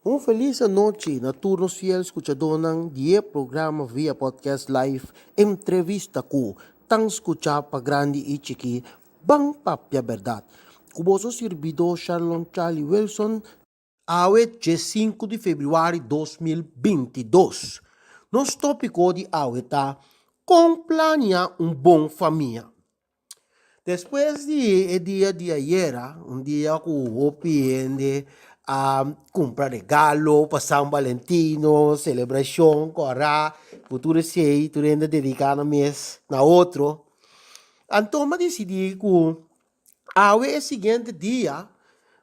Un felis anochi na tur nos fiel skuchadónan di e programa via podcast live Entrevista ku tan skuchá pa grandi i chikí Ban Papia Bèrdat ku boso sirbidó Sharlon Charlie Wilson. Awe djesinku di febrüari 2022. Nos tópiko di awe ta Kon plania un bon famia. Despues di e dia di ayera, un dia ku hopi hende a kumpra regalo pa San Valentino, selebrashon kòrá, ku tur esei tur hende a dediká nan mes na otro. Anto mi a disidí ku awe e siguiente dia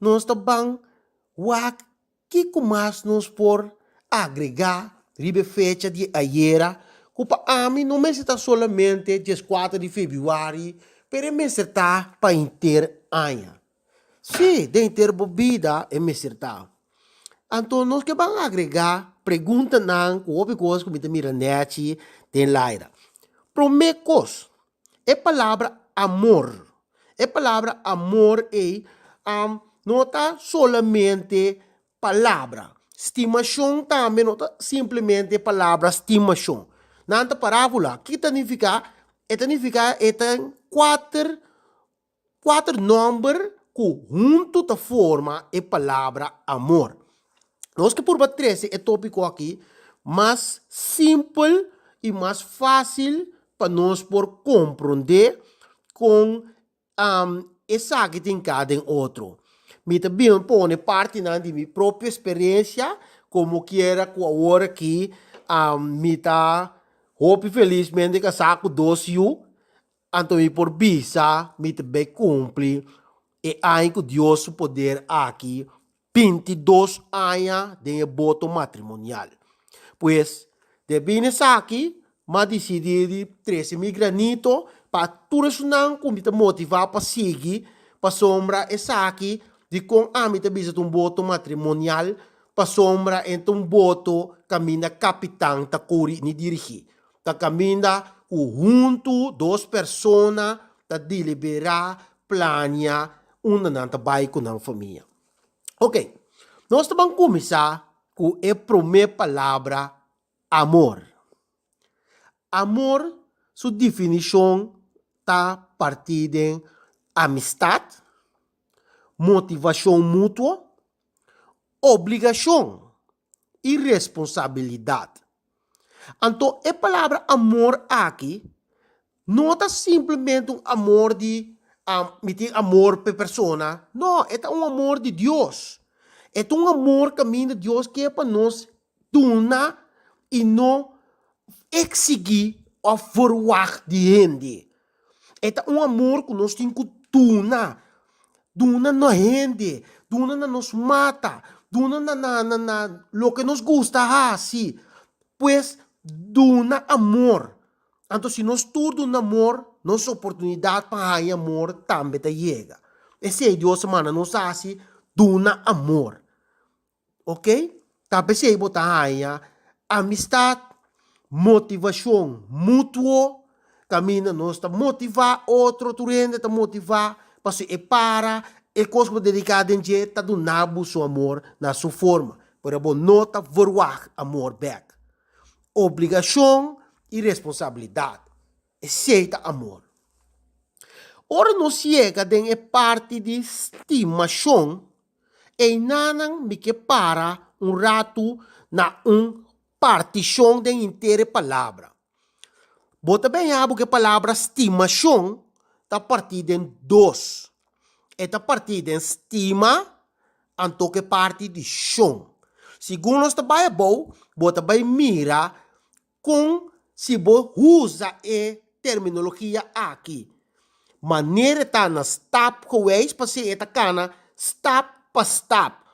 nos ta ban wak Kiko mas nos por agregá riba e fecha di ayera ku pa ami no mester ta solamente dieskuater di febrüari, pero e mester ta pa henter aña? Sí, den henter bo bida e mester ta. Anto nos ke ban agregá preguntanan ku hopi kos ku mi ta mira nèchi den laira. Promé kos, e palabra amor. E palabra amor ei no ta solamente palabra. Stimashon tambe no ta simplemente palabra stimashon. Nan ta parábola. Ki ta nifiká? E ta nifiká e ta kuater Kuater nòmber ku huntu ta forma e palabra amor. Nos ke purba trese e tópiko aki mas simpel i mas fásil pa nos por komprondé kon esaki tin ka den otro. Mi ta bin pone partinan di mi propio eksperensia komo kiera ku awor aki mi ta hopi felismente kasá ku dos yu. Anto mi por bisa mi ta bay cumpli e aña cu Dios su poder aki 22 aña den e boto matrimonial. Pues, debí na esaki, m'a dicidi di trece mi granito pa tur esunnan cu mi ta motiva pa sigui, pasobra esaki dicon ami ta bisa ta un boto matrimonial, pasobra e ta un boto caminda capitan ta curi ni dirigi. Ta kaminda ku huntu dos persona ta deliberá, plania unda nan ta bai ku nan famia. Oke, nos ta ban kuminsá ku e promé palabra amor. Amor su definishon ta partí den amistat, motivashon mutuo, obligashon i responsabilidat. Anto e palabra amor aki no ta simplemente un amor di mi tin amor p'e persona, no, e ta un amor di Dios. E ta un amor kaminda Dios ke pa nos duna i no eksigí òf verwagt di hende. E ta un amor ku nos tin ku duna, duna na hende, duna na nos mata, duna na na na na loke nos gusta hasi. Pues duna amor. Anto si nos tur duna amor, nos oportunidat pa haña amor tambe ta yega. Esei Dios a manda nos hasi, duna amor. Ok, ta p'esei bo ta haña amistat, motivashon mutuo, kaminda nos ta motivá otro, tur hende ta motivá pasobra e para e kos ku bo dediká den dje ta duna bo su amor na su forma, pero bo no ta verwagt amor bèk. Obligashon i responsabilidat, esei ta amor. Ora nos yega den e parti di stimashon, Einanan mi ke para un ratu na un partishon den henter e palabra. Bo ta beña bo ku e palabra stimashon ta partí den dos. E ta partí den stima anto ku e parti di shon. Segun nos ta bai abou, bo ta bai mira Kon si bo usa e terminologia aki? Manera e ta na stapgewijs pasé e ta kana stap pa stap.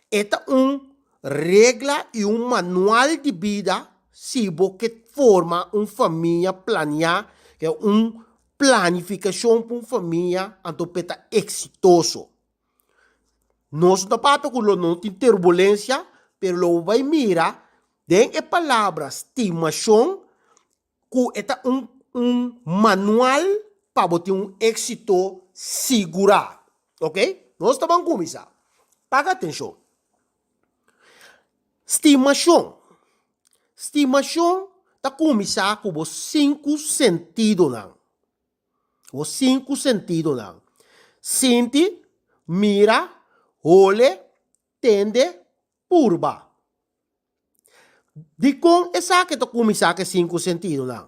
E ta un regla i un manual di bida si bo ke forma un famia planiá, ke un planifikashon pa un famia anto p'e ta eksitoso. Nos no ta papia ku lo no tin turbulensia, pero lo bo bai mira den e palabra stimashon ku e ta un un manual pa bo tin un éksito sigurá. Oke, nos ta ban kuminsá. Paga atenshon. Stimashon. Stimashon ta kuminsá ku bo sinku sentidonan. Bo sinku sentidonan. Sinti, mira, hole, tende, purba. Dikon esaki ta kuminsá ku e sinku sentidonan?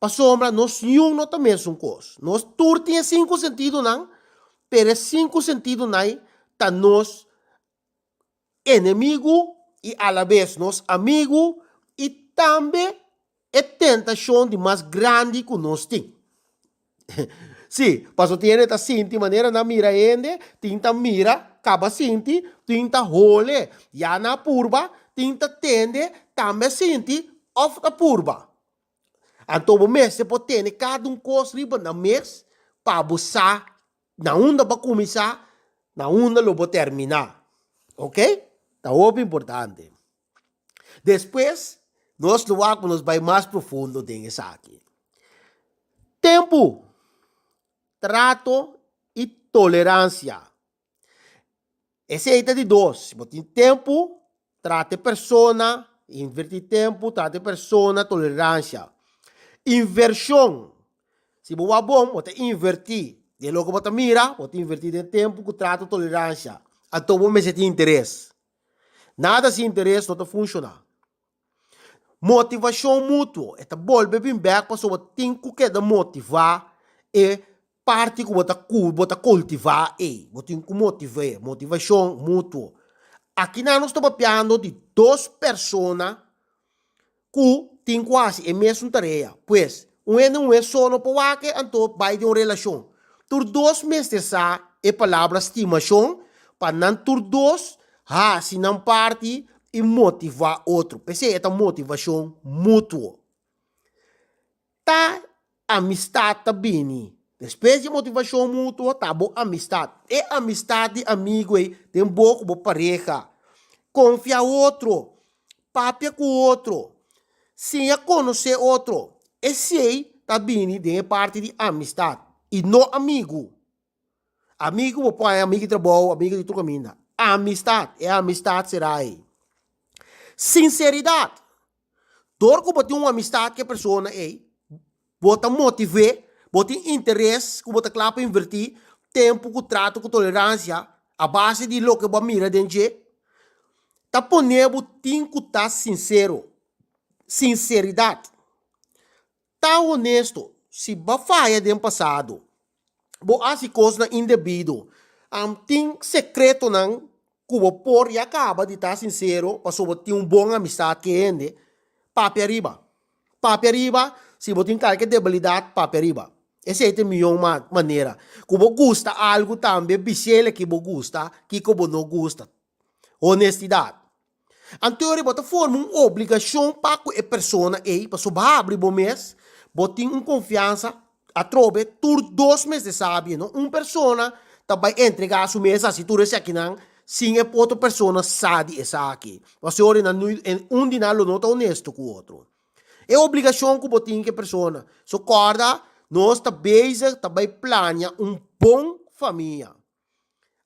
Pasobra nos niun no ta mesun kos. Nos tur tin e sinku sentidonan, pero e sinku sentidonan ei ta nos enemigu i alabes nos amigu i tambe e tentashon di mas grandi ku nos tin. Sí, pasobra tin hende ta sinti manera nan mira hende, tin ta mira, kaba sinti, tin ta hole, ya nan a purba, tin ta tende, tambe a sinti òf ta purba. Anto bo mester por tene kada un kos riba nan mes pa bo sa na unda bo a kuminsá, na unda lo bo terminá. Oke? Ta hopi importante. Despues nos lo wak pa nos bai mas profundo den esaki. Tempu, trato i toleransia. Esei ta di dos. Si bo tin tempu, trata e persona, invertí tempu, trata e persona, toleransia. Invershon. Si bo wak bon, bo ta invertí den loke bo ta mira, bo ta invertí den tempu ku trato, toleransia. Anto bo mester tin interes. Nada sin interes no ta funshoná. Motivashon mutuo, e ta bolbe bin bèk pasobra bo tin ku keda motivá e parti ku bo ta ku bo ta kultivá ei. Bo tin ku motiv'é, motivashon mutuo. Akinan nos ta papiando di dos persona ku tin ku hasi e mesun tarea. Pues, un hende muhé so no por wak anto bai den un relashon. Tur dos mester sa e palabra stimashon pa nan tur dos hasi nan parti i motivá otro. P'esei e ta motivashon mutuo. Ta Amistat ta bini despues di motivashon mutuo ta bo amistat. E amistat di amigu ei den bo ku bo pareha. Konfia otro, papia ku otro, siña konosé otro. Esei ta bini den e parti di amistat i no amigu. Amigu bo por haña amigu di trabou, amigu di tur kaminda. Amistat, e amistat será ei. Sinseridat. Dor ku bo tin un amistat ku e persona ei, bo ta motiv'é, bo tin interes ku bo ta kla pa invertí tempu ku trato ku toleransia a base di loke bo a mira den dje, ta pone bo tin ku ta sinsero. Sinseridat. Ta honesto, si bo a faya den pasado, bo a hasi kosnan indebido, tin sekretonan ku bo por ya kaba di ta sinsero pasobra bo tin un bon amistat ku e hende, papia riba. Papia riba, si bo tin kalke debilidat, papia riba. Esei ta e mihó manera. Ku bo gusta algu tambe, bis'el ki bo gusta, kiko bo no gusta. Honestidat. Anto bo ta forma un obligashon pa ku e persona ei, pasobra bo habri bo mes, bo tin un konfiansa, atrobe tur dos mester sabi, no un persona ta bai entregá su mes hasi tur esakinan sin e otro persona sa di esaki. Pasobra ora nan un di nan lo no ta honesto ku otro. E obligashon ku bo tin ku e persona. So kòrda nos ta bezig ta bai plania un bon famia.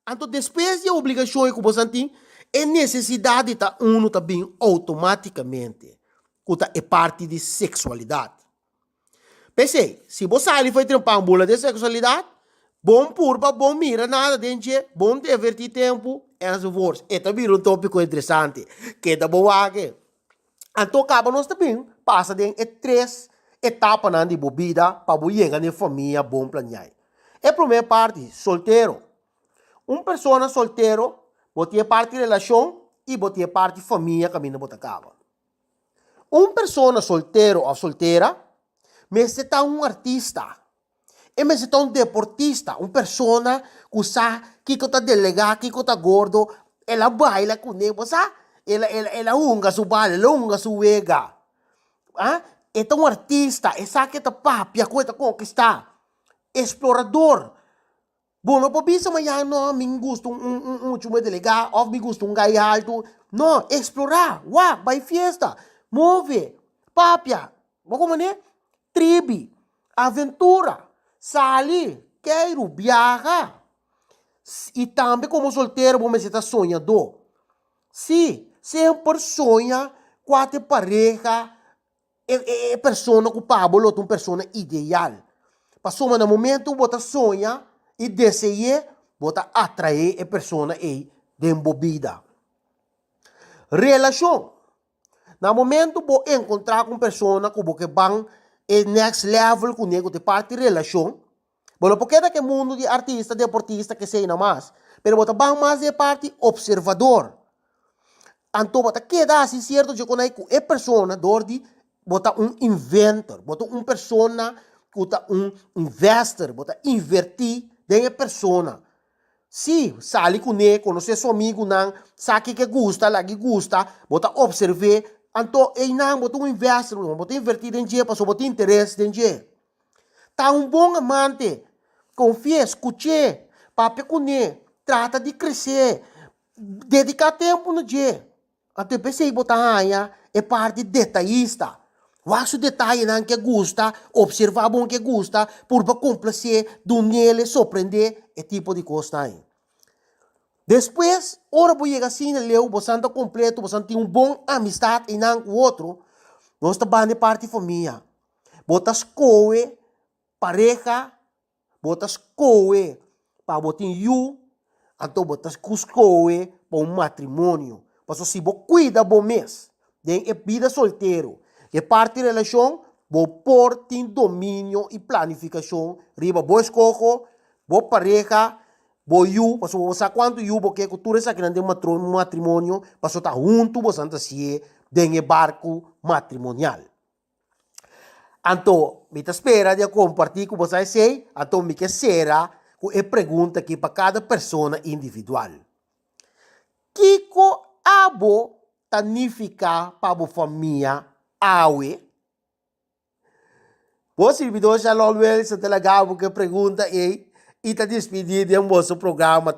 Anto despues di e obligashon ei ku boso tin, e nesesidat di ta unu ta bin outomátikamente, ku ta e parti di seksualidat. P'esei, si bo sali for e trempan bula den seksualidat, bon purba, bon mira nada den dje, bon divertí tempu, enzovoorts. E ta bira un tópiko interesante. Keda bo wak e. Anto kaba nos ta bin pasa den e tres etapanan di bo bida pa bo yega na e famia bon planiai. E promé parti, soltero. Un persona soltero, bo tin e parti relashon i bo tin e parti famia kaminda bo ta kaba. Un persona soltero òf soltera mester ta un artista. E mester ta un deportista, un persona ku sa kiko ta delegá, kiko ta gordo. El a baila kuné, bo sa? El a, el a, el a hunga su bala, el a hunga su wega. Ah, e ta un artista, e sa ke ta papia, ku e ta konkistá. Esplorador. Bo no por bisa mañana, no, mi gusta un, un, un, un chumbo delegá òf mi gusta un gai altu. No, eksplorá, wak, bai fiesta, move, papia. Bo komprendé? Tribi, aventura, sali, keiru, biaha. I tambe komo soltero bo mester ta soñadó. Sí, Semper soña kua ta e pareha, e persona ku pa bo lo ta un persona ideal. Pasobra na momento ku bo ta soña i dese'é, bo ta atraé e persona ei den bo bida. Relashon. Na momento bo enkontrá ku un persona ku bo ke ban e next level kuné ku ta e parti relashon, bo no por keda ku e mundu di artista, deportista, kesei na mas, pero bo ta ban mas den e parti opservador. Anto bo ta keda hasi sierto dje konai ku e persona dor di bo ta un inventor, bo ta un persona ku ta un investor, bo ta invertí den e persona. Sí, sali kuné, konosé su amigunan, sa kiko e gusta, lag'e gusta, bo ta opserv'é, anto einan bo ta un investor, bo ta invertí den dje pasobra bo tin interes den dje. Ta un bon amante, konfi'é, skuch'é, papia kuné, trata di kresé, dediká tempu na dje. Anto e p'esei bo ta haña e parti detayista. Wak su detayenan ke gusta, observá bon ke gusta, purba komplasé, dun'el, sorprendé, e tipo di kosnan ei. Despues, ora bo yega asina leu, bosan ta kompleto, bosan tin un bon amistat einan ku otro, nos ta banda e parti famia. Bo ta skohe pareha. Bo ta skohe pa bo tin yu, anto bo ta skohe pa un matrimonio. Pasobra si bo kuida bo mes den e bida soltero, e parti relashon, bo por tin dominio i planifikashon riba bo eskoho, bo pareha, bo yu, pasobra bo sa kuantu yu bo ke ku tur esakinan den matrimonio, pasobra ta huntu boso ta si'e den e barku matrimonial. Anto, mi ta spera di a kompartí ku boso esei, anto mi ke sera ku e pregunta akí pa kada persona individual, Kiko abo ta nifiká pa bo famia awe? Bo sirbidó Shalom Wilson ta laga bo ku e pregunta ei i ta dispidí den boso programa.